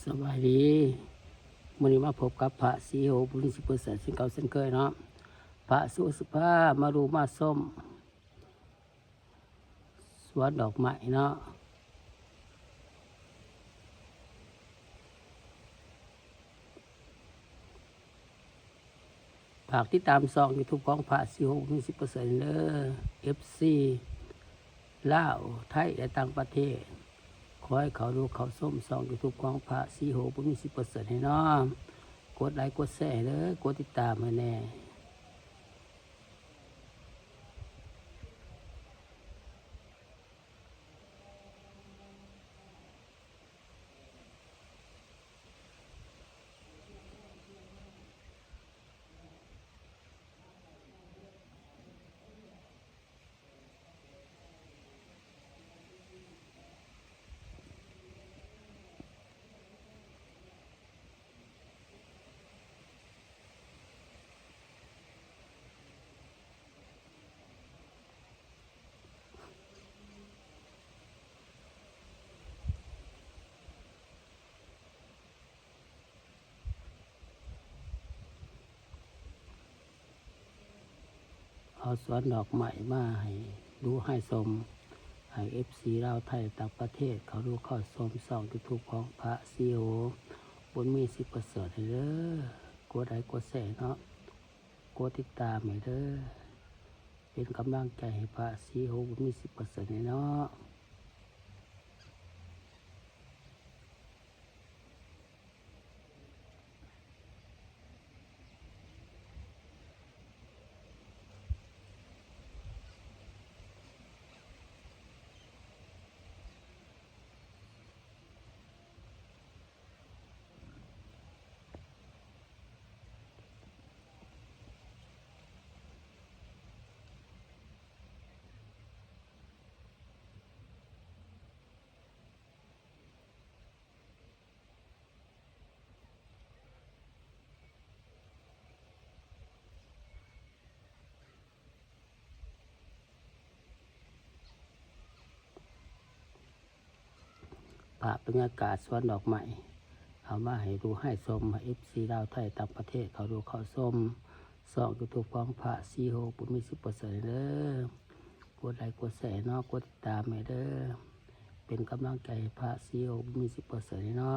ສະບາຍດີ ມື້ນີ້ມາພົບກັບພະສີໂຫ ບຸນມີສິບເປີເຊັນ ເຊັ່ນເກົ່າເຊັ່ນເຄີຍເນາະ. ພະສຸພາ ມາດູມາຊົມສວນດອກໄມ້ເນາະ. ຝາກຕິດຕາມຊ່ອງຢູທູບຂອງພະສີໂຫ ບຸນມີສິບເປີເຊັນ ເດີ ເອັຟຊີ ລາວ ໄທ ແລະ ຕ່າງປະເທດ. ຂໍໃຫ້ເຂົ້າດູເຂົ້າຊົມຊ່ອງຢູທູບຂອງພະສີໂຫ ບຸນມີສິບເປີເຊັນ ໃຫ້ເນາະ. ກົດໄລ ກົດແຊໃຫ້ເດີ ກົດຕິດຕາມໃຫ້ແດ່. ເອົາສວນດອກໄມ້ມາໃຫ້ດູໃຫ້ຊົມ ໃຫ້ເອັຟຊີລາວ ໄທ ຕ່າງປະເທດ ເຂົ້າດູເຂົ້າຊົມຊ່ອງຢູທູບຂອງພະສີໂຫ ບຸນມີສິບເປີເຊັນ ໃຫ້ເດີ. ກົດໄລ ກົດແຊເນາະ ກົດຕິດຕາມໃຫ້ເດີ ເປັນກຳລັງໃຈໃຫ້ພະສີໂຫ ບຸນມີສິບເປີເຊັນ ນີ້ເນາະ. ພາບບັນຍາກາດສວນດອກໄມ້ ເອົາມາໃຫ້ດູໃຫ້ຊົມ ໃຫ້ເອັຟຊີລາວ ໄທ ຕ່າງປະເທດ ເຂົ້າດູເຂົ້າຊົມຊ່ອງຢູທູບຂອງພະສີໂຫ ບຸນມີສິບເປີເຊັນ ເດີ. ກົດໄລ ກົດແຊເນາະ ກົດຕິດຕາມໃຫ້ເດີ ເປັນກຳລັງໃຈໃຫ້ພະສີໂຫ ບຸນມີສິບເປີເຊັນ ເນາະ.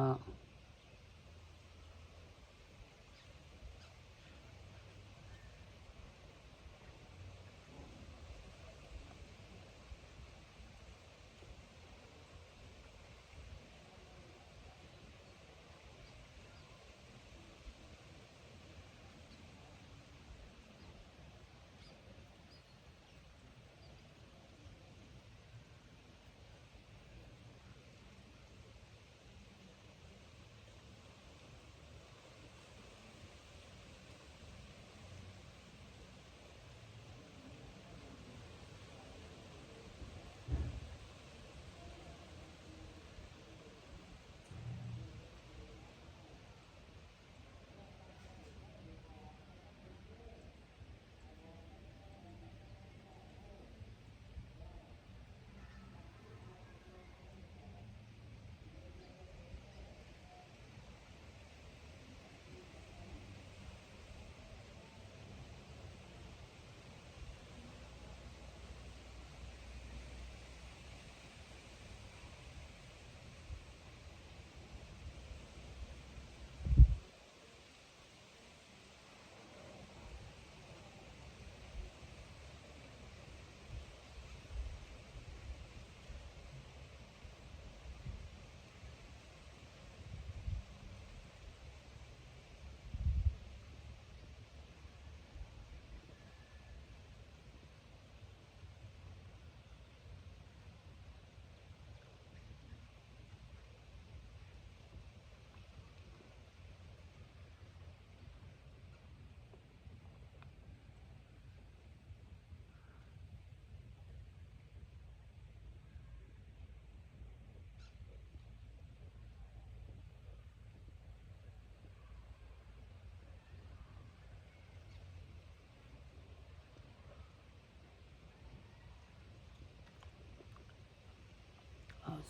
ເອົາ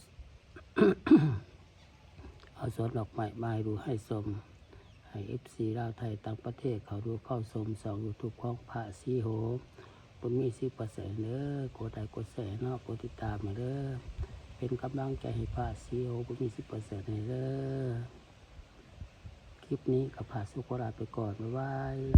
ເອົາ ເອົາສວນດອກໄມ້ມາໃຫ້ດູໃຫ້ຊົມ ໃຫ້ເອັຟຊີລາວໄທຕ່າງປະເທດເຂົ້າດູເຂົ້າຊົມຊ່ອງຢູທູບຂອງພະສີໂຫ ບຸນມີສິບປະເຊີນເດີ. ກົດໄລກົດແຊເນາະ ກົດຕິດຕາມໃຫ້ເດີ ເປັນກຳລັງໃຈໃຫ້ພະສີໂຫ ບຸນມີສິບປະເຊີນເດີ. ຄລິບນີ້ກໍພະສີໂຫຂໍລາໄປກ່ອນ ບາຍບາຍ.